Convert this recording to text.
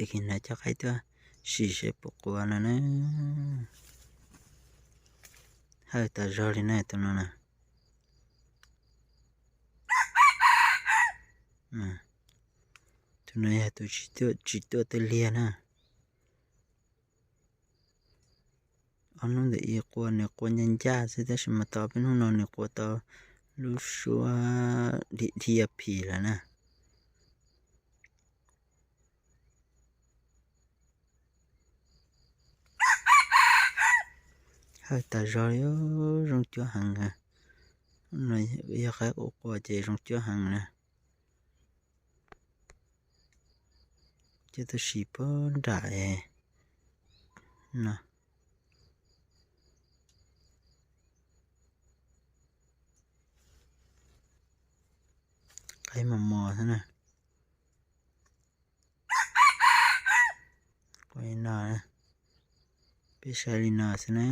Kis hnav cov qaib tuaj sim seb puas qua no na. Hawj tas zog li na tus no na. Tus no yog tus tsis tuaj twj liag na. Ob hnub ntawm i qua nws qua ncaj ncaj xwb tab sis mas tau peb hnub no nws qua tau lub suab dhia phim lawm na. Hawj tas zog li, zoo cuab heev. Yog qaib qua qua ces zoo cuab heev na. Coj tuaj sim puag nram no. Qaib mos mos xwb na. Qua li no, peb saib li no xwb na.